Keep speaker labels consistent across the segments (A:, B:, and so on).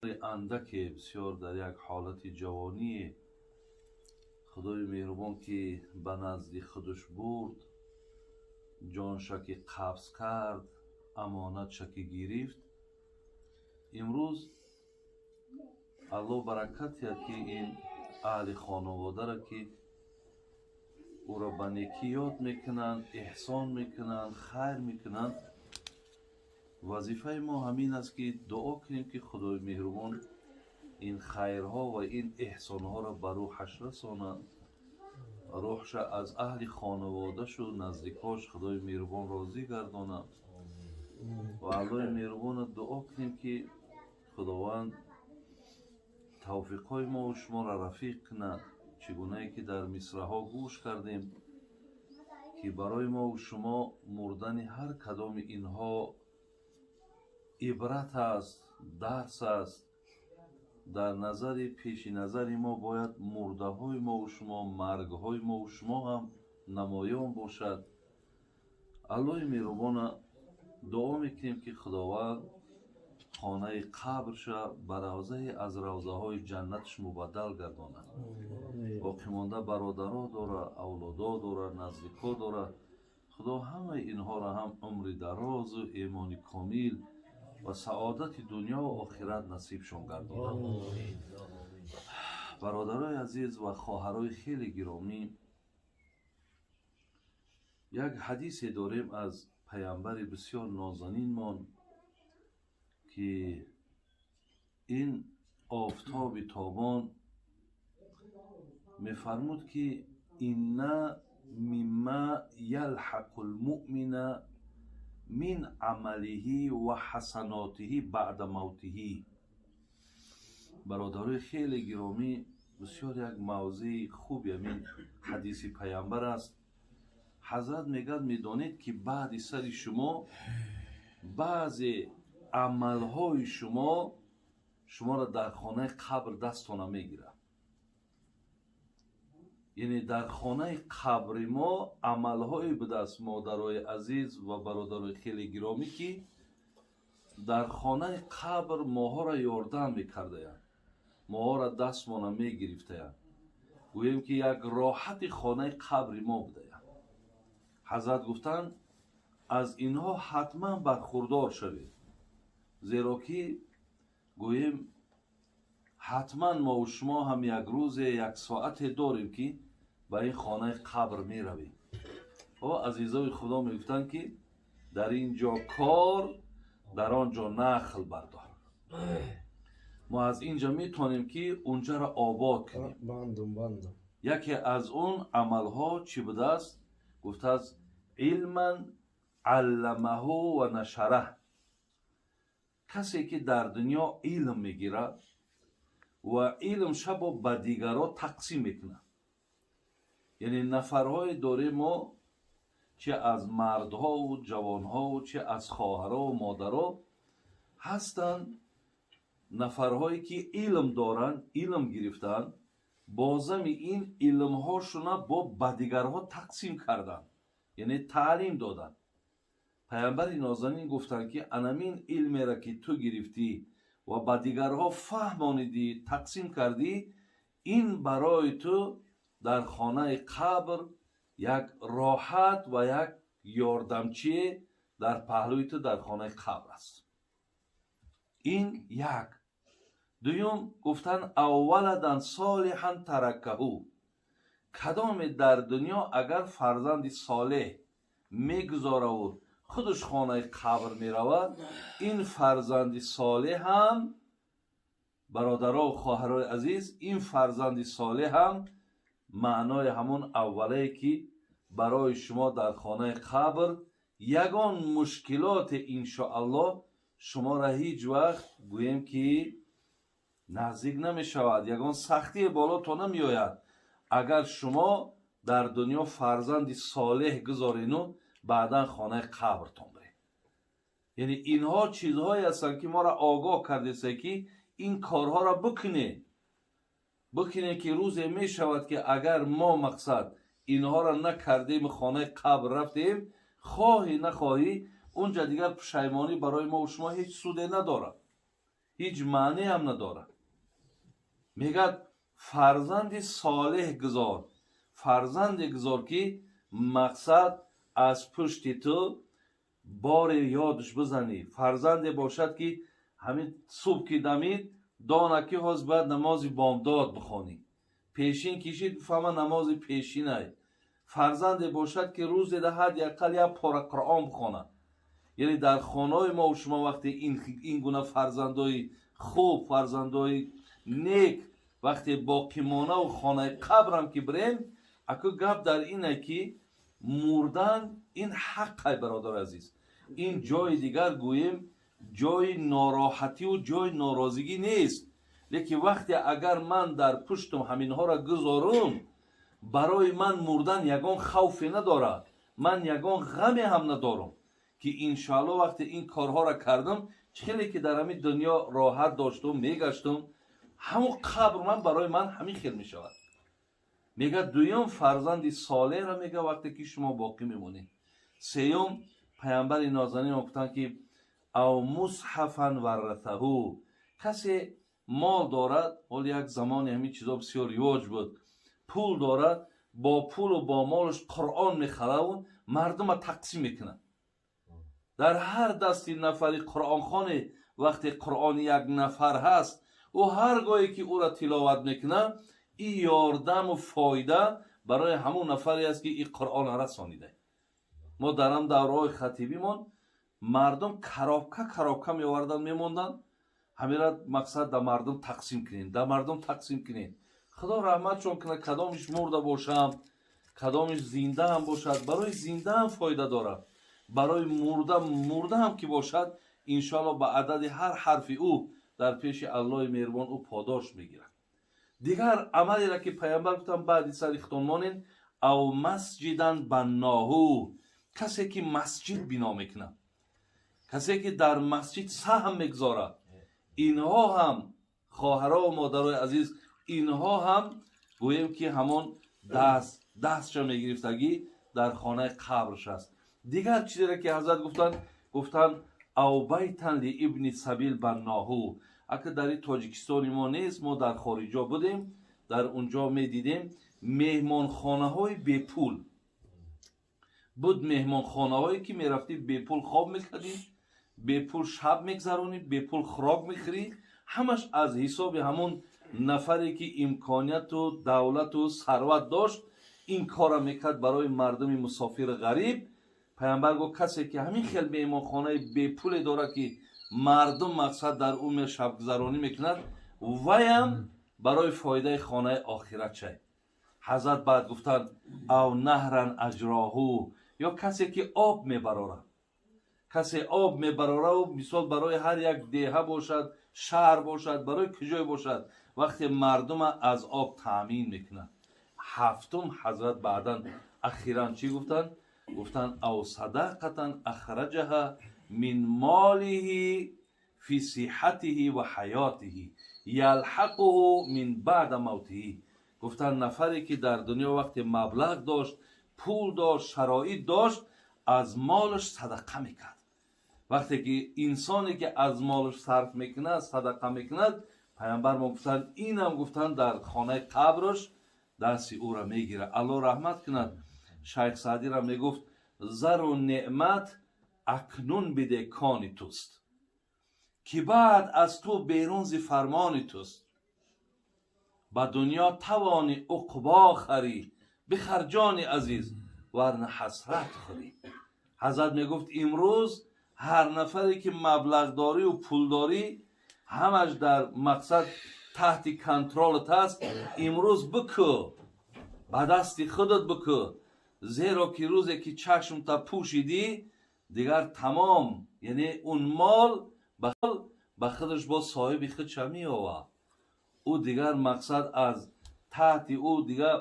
A: Андаке, бисёр дар як ҳолати ҷавонӣ Худои меҳрубон ки ба назди худаш бурд, ҷонша ки қабз кард, амонатша ки гирифт. Имрӯз Аллоҳ баракат диҳад, ки ин аҳли хонаводаро, ки ӯро ба некӣ ёд мекунанд, эҳсон мекунанд, хайр мекунанд. Вазифаи мо ҳамин аст, ки дуо кунем, ки Худои меҳрубон ин хайрҳо ва ин эҳсонҳоро ба рӯҳаш расонад, рӯҳша аз аҳли хонаводашу наздикош Худои меҳрубон розӣ гардонад ва Аллоҳи меҳрубона дуо кунем, ки Худованд тавфиқҳои мову шуморо рафиқ кунад. Чӣ гунае ки дар мисраҳо гӯш кардем, ки барои мову шумо мурдани ҳар кадоми инҳо ибрат аст, дарс аст. Дар назари пеши назари мо бояд мурдаҳои мову шумо, маргҳои мову шумо ҳам намоён бошад. Аллоҳи меҳрубона дуо мекунем, ки Худованд хонаи қабрша ба равзае аз равзаҳои ҷаннаташ мубаддал гардонад. Боқимонда бародаро дора, авлодо дора, наздико дора. Худо ҳамаи инҳоро ҳам умри дарозу эмони комил ва саодати дунёву охират насибшон гардонад. Бародарои азиз ва хоҳарои хеле гиромӣ, як ҳадисе дорем аз паямбари бисёр нозанинмон, ки ин офтоби тобон мефармуд, ки инна мимма ялҳақу лмуъмина мин амалиҳи ва ҳасанотиҳи баъда мавтиҳи. Бародарои хеле гиромӣ, бисёр як мавзеи хуби ҳамин ҳадиси паямбар аст. Ҳазрат мегӯяд: медонед, ки баъди сари шумо баъзе амалҳои шумо шуморо дар хонаи қабр дастона мегирад. Яъне дар хонаи қабри мо амалҳое будааст, модарои азиз ва бародарои хеле гиромӣ, ки дар хонаи қабр моҳоро ёрдам мекардаянд, моҳоро дастмона мегирифтаянд, гӯем ки як роҳати хонаи қабри мо будаянд. Ҳазрат гуфтанд: аз инҳо ҳатман бархурдор шавед, зеро ки гӯем ҳатман мову шумо ҳам як рӯзе, як соате дорем, ки ба ин хонаи қабр меравем. О азизои Худо, мегуфтанд, ки дар ин ҷо кор, дар он ҷо нахл бардор. Мо аз ин ҷо метавонем, ки унҷаро обод кунем.
B: Бандум, бандум.
A: Яке аз он амалҳо чӣ будааст? Гуфтааст: илман алламаҳу ва нашараҳ. Касе ки дар дунё илм мегирад ва илм шабо ба дигарро тақсим мекунад. Яъне нафарҳое дорем мо, чи аз мардҳову ҷавонҳову, чи аз хоҳарову модаро ҳастанд, нафарҳое ки илм доранд, илм гирифтанд, бозами ин илмҳошуна бо ба дигарҳо тақсим карданд, яъне таълим доданд. Паямбари нозанин гуфтанд, ки анамин илмеро, ки ту гирифтӣ ва ба дигарҳо фаҳмонидӣ, тақсим кардӣ, ин барои ту дар хонаи қабр як роҳат ва як ёрдамчие дар паҳлӯи ту дар хонаи қабр аст. Ин як. Дуюм гуфтанд: ав валадан солиҳан таракаҳу. Кадоме дар дунё агар фарзанди солеҳ мегузораву худаш хонаи қабр меравад, ин фарзанди солеҳ ҳам, бародарову хоҳарои азиз, ин фарзанди солеҳ ҳам маънои ҳамон аввалае, ки барои шумо дар хонаи қабр ягон мушкилоте, иншоаллоҳ, шуморо ҳеҷ вақт, гӯем ки, наздик намешавад, ягон сахтие болото намеояд, агар шумо дар дунё фарзанди солеҳ гузорену баъдан хонаи қабртон биред. Яъне инҳо чизҳое ҳастанд, ки моро огоҳ кардеста, ки ин корҳоро бикунед, бикунед, ки рӯзе мешавад, ки агар мо, мақсад, инҳоро накардему хонаи қабр рафтем, хоҳӣ нахоҳӣ, унҷа дигар пушаймонӣ барои мо шумо ҳеҷ суде надорад. Ҳеҷ маъне ҳам надорад. Мегӯяд, фарзанди солеҳ гузор, фарзанде гузор, ки мақсад аз пушти ту боре ёдш бизанӣ. Фарзанде бошад, ки ҳамин субҳ ки дамид, дона, ки ҳоз бояд намози бомдод бихонӣ, пешин кишид, бифаҳма намози пешинай. Фарзанде бошад, ки рӯзе да ҳадди ақал як пора Қуръон бихонад. Яъне дар хонаҳои мо шумо вақте ин гуна фарзандои хуб, фарзандои нек вақте боқимонаву хонаи қабрам ки бирем, аку гап дар ине, ки мурдан ин ҳаққай, бародари азиз. Ин ҷои дигар гӯем, ҷои нороҳативу ҷои норозигӣ нест, лекин вақте агар ман дар пуштум ҳаминҳоро гузорум, барои ман мурдан ягон хавфе надорад, ман ягон ғаме ҳам надорам, ки иншоалло вақте ин корҳоро кардам, хеле ки дар ҳамин дунё роҳат доштум, мегаштум, ҳамун қабр ман барои ман ҳамин хел мешавад. Мега, дуюм фарзанди солеҳро мега, вақте ки шумо боқӣ мемонед. Сеюм, паямбари нозанин гуфтанд, ки أو مصحفا ورثه. Касе мол дорад, ҳол як замоне ҳамин чизо бисёр ривоҷ буд, пул дорад, бо пулу бо молаш Қуръон мехараву мардума тақсим мекунад. Дар ҳар дасти нафари қуръонхоне вақте Қуръони як нафар ҳаст, ӯ ҳар гоҳе ки ӯра тиловат мекунад, ин ёрдаму фоида барои ҳамун нафаре аст, ки ин Қуръонро расонида. Мо дар ҳам давраҳои хатибимон мардум коробка коробка меоварданд, мемонданд, ҳамира мақсад да мардум тақсим кунем, да мардум тақсим кунем. Худо раҳматшон кунад, кадомиш мурда бошам, кадомиш зинда ҳам бошад, барои зинда ҳам фоида дорад, барои мурда ҳам ки бошад, иншоалло ба адади ҳар ҳарфи ӯ дар пеши Аллоҳи меҳрубон ӯ подош мегирад. Дигар амалеро, ки паямбар гуфтанд, баъди сари худтон монед, أو مسجدا بناه. Касе ки масҷид бино мекунад, касе ки дар масҷид саҳм мегузорад, инҳо ҳам, хоҳарову модарои азиз, инҳо ҳам гӯем, ки ҳамон даст дастша мегирифтагӣ дар хонаи қабрш аст. Дигар чизеро, ки ҳазрат гуфтанд, гуфтанд: أو بيتا لابن سبيل بناه. Ака, дар ин Тоҷикистони мо нест, мо дар хориҷо будем, дар унҷо медидем, меҳмонхонаҳои бепул буд, меҳмонхонаҳое, ки мерафтӣ, бепул хоб мекардӣ, бепул шаб мегзаронӣ, бепул хӯрок мехӯрӣ. Ҳамаш аз ҳисоби ҳамун нафаре, ки имконияту давлату сарват дошт, ин корра мекард барои мардуми мусофири ғариб. Паямбар гуфт, касе ки ҳамин хел меҳмонхонаи бепуле дорад, ки мардум мақсад дар ӯ шабгузаронӣ мекунад, ваям барои фоидаи хонаи охират чай. Ҳазрат баъд гуфтанд: أو نهرا أجراه. Ё касе ки об мебарорад, касе об мебарораву мисол барои ҳар як деҳа бошад, шаҳр бошад, барои куҷое бошад, вақте мардума аз об таъмин мекунад. Ҳафтум, ҳазрат баъдан ахиран чӣ гуфтанд? Гуфтанд: أو صدقة أخرجها من ماله في صحته وحياته يلحقه من بعد موته. Гуфтанд, нафаре ки дар дунё вақте маблағ дошт, пул дошт, шароит дошт, аз молаш садақа мекард. Вақте ки инсоне ки аз молаш сарф мекунад, садақа мекунад, паямбар мо гуфтанд, инам гуфтанд, дар хонаи қабраш дасти ӯра мегирад. Алло раҳмат кунад шайх Саъдира, мегуфт: «Зару неъмат акнун биде, кони туст, ки баъд аз ту берун зи фармони туст. Ба дунё тавони уқбо харӣ, бихар, ҷони азиз, варна ҳасрат хӯрӣ». Ҳазрат мегуфт, имрӯз ҳар нафаре ки маблағдорию пулдорӣ, ҳамаш дар мақсад таҳти контролат аст, имрӯз бикӯ, ба дасти худат бикӯ, зеро ки рӯзе ки чашмта пӯшидӣ, дигар тамом, яъне он мол ба худаш боз соҳиби худша меовад. Ӯ дигар мақсад аз таҳти ӯ дигар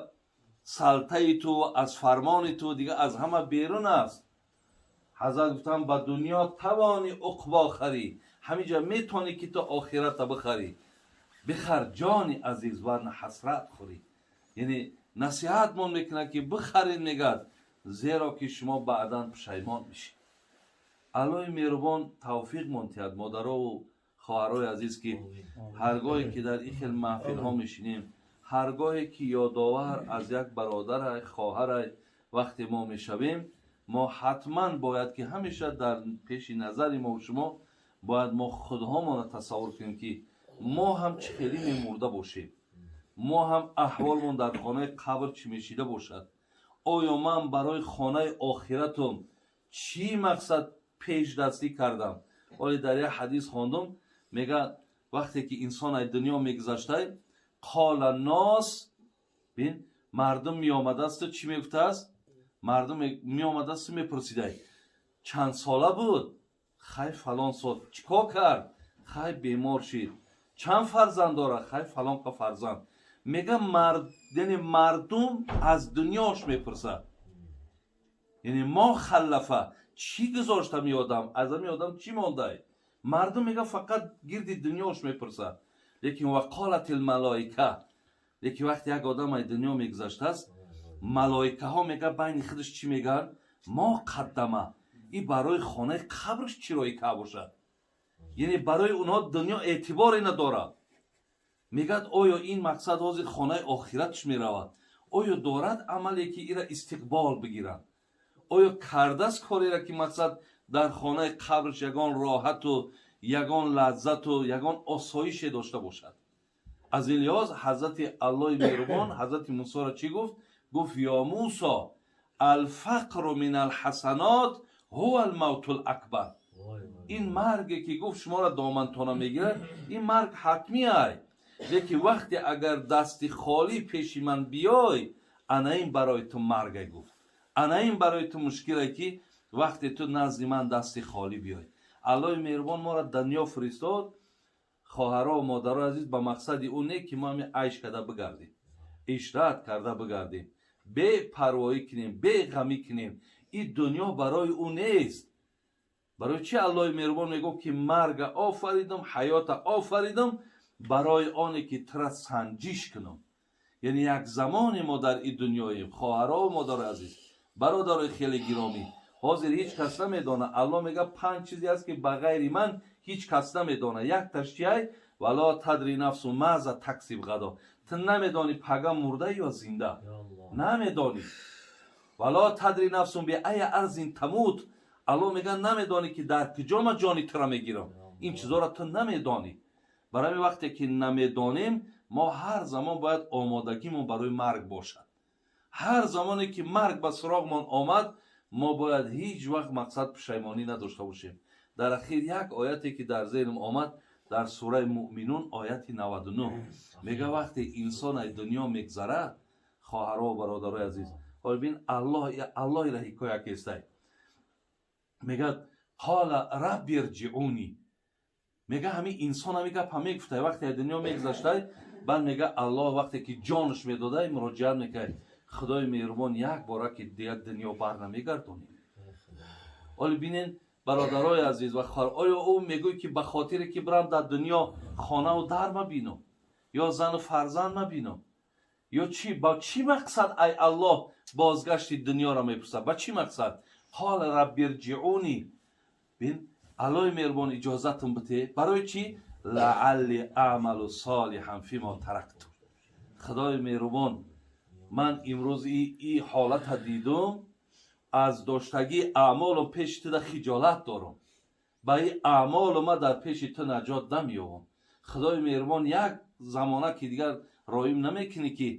A: салтаи ту, аз фармони ту дигар аз ҳама берун аст. Ҳазрат гуфтанд, ба дунё тавони уқбо харӣ, ҳаминҷа метавонӣ, ки ту охирата бихарӣ, бихар, ҷони азиз, варна ҳасрат хӯрӣ. Яъне насиҳатмон мекунад, ки бихаред, мегӯяд, зеро ки шумо баъдан пушаймон мешед. Аллоҳи меҳрубон тавфиқ монтиҳад, модарову. Хоҳарои азиз, ки ҳаргоҳе ки дар ин хел маҳфилҳо мешинем, ҳаргоҳе ки ёдовар аз як бародарай, хоҳарай вақте мо мешавем, мо ҳатман бояд ки ҳамеша дар пеши назари мо шумо бояд мо худҳомонро тасаввур кунем, ки мо ҳам чӣ хеле мемурда бошем, мо ҳам аҳволмон дар хонаи қабр чӣ мешида бошад. Оё ман барои хонаи охиратум чӣ мақсад пешдастӣ кардам? Оле дар як ҳадис хондум, мега, вақте ки инсон аз дунё мегузаштай, قال الناس, бин, мардум меомадасту чӣ мегуфтааст? Мардум меомадасту мепурсидай: чанд сола буд? Хай, фалон сол. Чӣ кор кард? Хай, бемор шид. Чанд фарзанд дорад? Хай, фалонқа фарзанд. Мега, яъне мардум аз дунёш мепурсад, яъне ما خلف, чӣ гузошт ҳами одам, аз ҳами одам чӣ мондай? Мардум, мега, фақат гирди дунёш мепурсад. Лекин وقالت الملائكة, лекин вақте як одам аз дунё мегузаштааст, малоикаҳо, мега, байни худаш чӣ мегӯянд? ما قدم, и барои хонаи қабрш чӣ роӣ ка бошад? Яъне барои онҳо дунё эътиборе надорад. Мегӯяд, оё ин мақсад ҳозир хонаи охиратш меравад, оё дорад амале, ки ира истиқбол бигиранд? Оё кардааст кореро, ки мақсад дар хонаи қабрш ягон роҳату ягон лаззату ягон осоише дошта бошад? Аз ин лиҳоз ҳазрати Аллоҳи меҳрубон ҳазрати Мусоро чӣ гуфт? Гуфт: يا موسى، الفقر من الحسنات هو الموت الأكبر. Ин марге, ки гуфт, шуморо домантона мегирад, ин марг ҳатмӣ ай, лекин вақте агар дасти холӣ пеши ман биёй, ана ин барои ту маргай, гуфт. Ана ин барои ту мушкиле, ки вақте ту назди ман дасти холӣ биёй. Аллоҳи меҳрубон моро дунё фиристод, хоҳаро, модарои азиз, ба мақсади ӯ не, ки мо ҳами айш карда бигардем, ишрат карда бигардем, бепарвоӣ кунем, беғамӣ кунем. Ин дунё барои ӯ нест. Барои чӣ Аллоҳи меҳрубон мегӯфт, ки марга офаридам, ҳаёта офаридам? Барои оне ки тура санҷиш кунам. Яъне як замоне мо дар ин дунёем. Хоҳарову модарои азиз, бародарои хеле гиромӣ, ҳозир ҳеҷ кас намедонад. Аллоҳ мега, панҷ чизе аст, ки ба ғайри ман ҳеҷ кас намедонад. Якташ чиай? ولا تدري نفس ماذا تكسب غدا. Ту намедонӣ, пага мурда ё зинда, намедонӣ. ولا تدري نفس بأي أرض تموت. Аллоҳ мега, намедонӣ, ки дар куҷо ман ҷони тура мегирам. Ин чизоро ту намедонӣ. Барои ҳамин вақте ки намедонем, мо ҳар замон бояд омодагимон барои марг бошад. Ҳар замоне ки марг ба суроғмон омад, мо бояд ҳеҷ вақт мақсад пушаймонӣ надошта бошем. Дар ахир як ояте, ки дар зеҳнам омад, дар сураи Муъминун, ояти 99, мега, вақте инсон аз дунё мегзарад, хоҳаро, бародарои азиз, ҳол бин, Аллоҳира ҳикоя кестай, мегӯяд: قال رب ارجعون. Мега, ҳамин инсон ҳами гапа мегуфтай, вақте аз дунё мегузаштай. Баъд мега, Аллоҳ вақте ки ҷонаш медодай, муроҷиат мекард: Худои меҳрубон, як бора ки дигар дунё бар намегардонӣ? Оли бинен, бародарои азиз ва хоҳар, оё ӯ мегӯй, ки ба хотире ки бирам дар дунё хонаву дар мабинам ё зану фарзанд мабинам ё чӣ? Ба чӣ мақсад ай Аллоҳ бозгашти дунёро мепурсад? Ба чӣ мақсад? قال رب ارجعون. Бин, Аллоҳи меҳрубон, иҷозатум бите. Барои чӣ? لعلي أعمل صالحا فيما تركت. Худои меҳрубон, ман имрӯз и ҳолата дидум, аз доштагии аъмолу пеши туда хиҷолат дорам. Ба ин аъмолу ман дар пеши ту наҷот намеёбам. Худои меҳрубон, як замона ки дигар роим намекунӣ, ки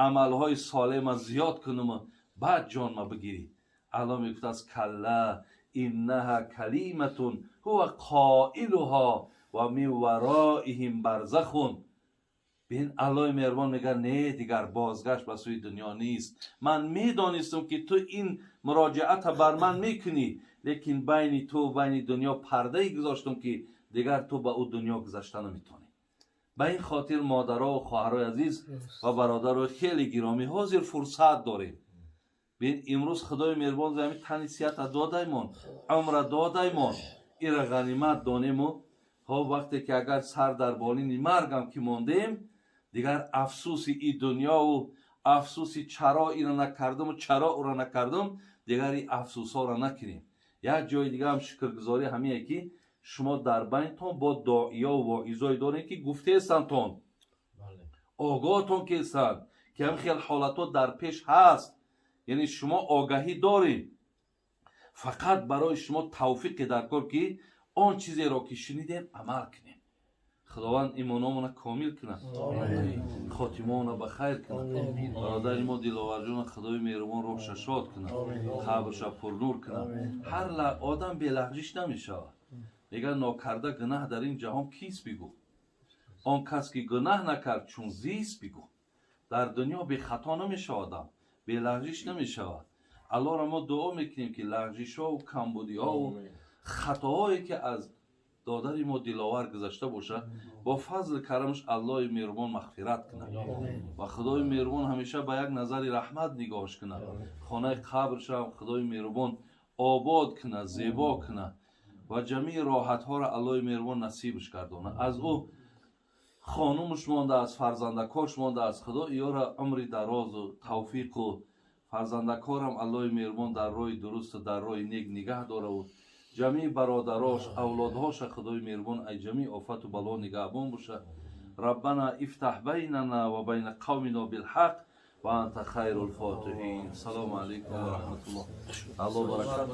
A: амалҳои солема зиёд кунуму баъд ҷонма бигирӣ? Аллоҳ мегуфтааст: كلا إنها كلمة هو قائلها ومن ورائهم برزخ. Бин, Аллоҳи меҳрубон мегӯяд: не, дигар бозгашт ба сӯи дунё нест. Ман медонистам, ки ту ин муроҷиата бар ман мекунӣ, лекин байни ту байни дунё пардае гузоштам, ки дигар ту ба ӯ дунё гузашта наметавонӣ. Ба ин хотир, модарову хоҳарои азиз ва бародарои хеле гиромӣ, ҳозир фурсат дорем. Бин, имрӯз Худои меҳрубон ҳами тани сиҳата додаймон, умра додаймон, ира ғанимат донему ҳо вақте ки агар сар дар болини маргам ки мондем, дигар афсӯси и дунёву афсӯси чаро ира накардаму чаро ӯро накардам, дигар и афсӯсҳоро накунем. Як ҷои дигарам шукргузорӣ ҳамие, ки Шумо дар байнтон бо доиё воизое дорем, ки гуфтаестантон, огоҳтон кестанд, ки ҳамин хел ҳолатҳо дар пеш ҳаст. Яъне шумо огаҳӣ доред, фақат барои шумо тавфиқе дар кор, ки он чизеро, ки шунидем, амал кунем. Худованд имономона комил кунад, хотимаона ба хайр кунад. Бародари мо Диловарҷона Худои меҳрубон роҳша шод кунад, қабрша пурнур кунад. Ҳар одам белағжиш намешавад. Мегӯяд: «Нокарда гунаҳ дар ин ҷаҳон кист, бигӯ? Он кас, ки гунаҳ накард, чун зист, бигӯ». Дар дунё бехато намешавад, одам белағжиш намешавад. Аллоҳро мо дуо мекунем, ки лағжишҳову камбудиҳову хатоҳое, ки аз додари мо Диловар гузашта бошад, бо фазли карамаш Аллоҳи меҳрубон мағфират кунад ва Худои меҳрубон ҳамеша ба як назари раҳмат нигоҳш кунад. Хонаи қабршам Худои меҳрубон обод кунад, зебо кунад ва ҷамеи роҳатҳоро Аллоҳи меҳрубон насибш гардонад. Аз ӯ хонумш мондааст, фарзандакош мондааст. Худо иёра умри дарозу тавфиқу фарзандакорам Аллоҳи меҳрубон дар роҳи дурусту дар роҳи нек нигаҳ дораву ҷамеи бародарош, авлодҳоша Худои меҳрубон ай ҷамеи офату бало нигаҳбон бошад. ربنا افتح بيننا وبين قومنا بالحق وأنت خير الفاتحين. السلام عليكم ورحمة الله. الله برکت.